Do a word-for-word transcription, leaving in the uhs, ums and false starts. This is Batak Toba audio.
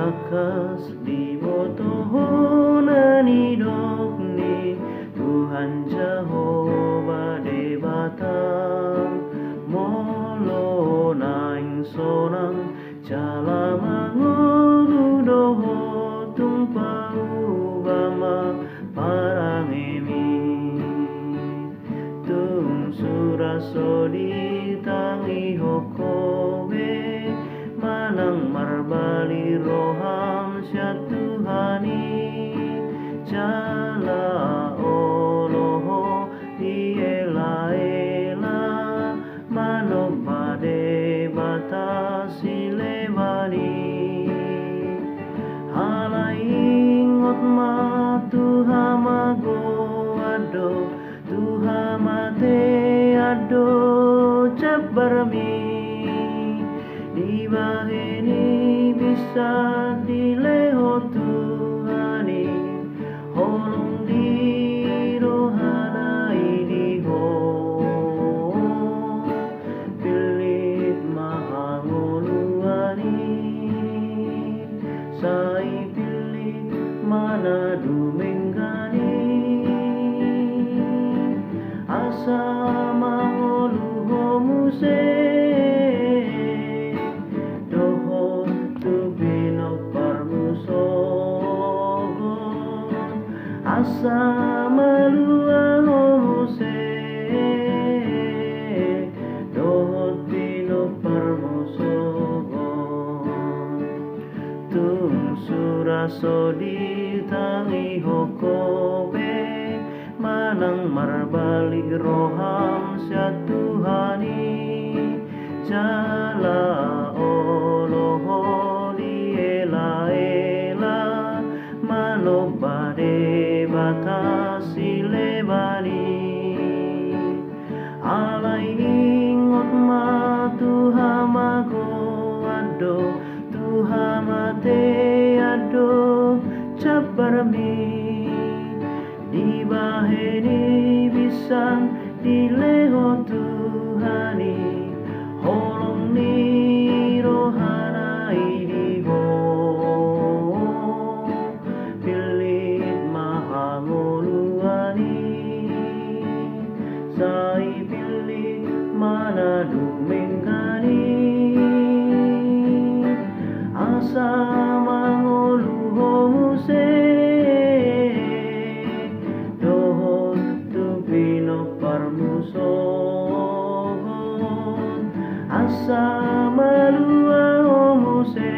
Tangkas diboto ho na nidok ni Tuhan Jahowa Debata, molo naeng sonang jala mangolu do ho, tung pauba ma parangemi. Tung sura so ditangihon ho be manang marbalik roham sian Tuhan i, jala olo ho dielaela manomba debata sileban i. Alai ingot ma tu hamagoan do, tu hamatean do jambarmi. Dibahen i binsan dilehon Tuhan i, holong ni rohana i di ho. Pillit ma hangoluan i, sai pillit ma na dumenggan i. Asa mangolu ho muse dohot tu pinomparmu sogot. Asa malua ho muse dohot pinomparmu sogot. Tung sura so ditangihon ho be manang marbalik roham sian Tuhan i, jala olo ho dielaela manomba debata sileban i. Alai ingot ma tu hamagoan do, tu hamatean do jambarmi. Dibahen i binsan dilehon Tuhan i, holong ni rohana i di ho. Pillit ma hangoluan i, sai pillit ma na dumenggan i. Asa mangolu ho muse dohot tu pinomparmu sogot. Asa malua ho muse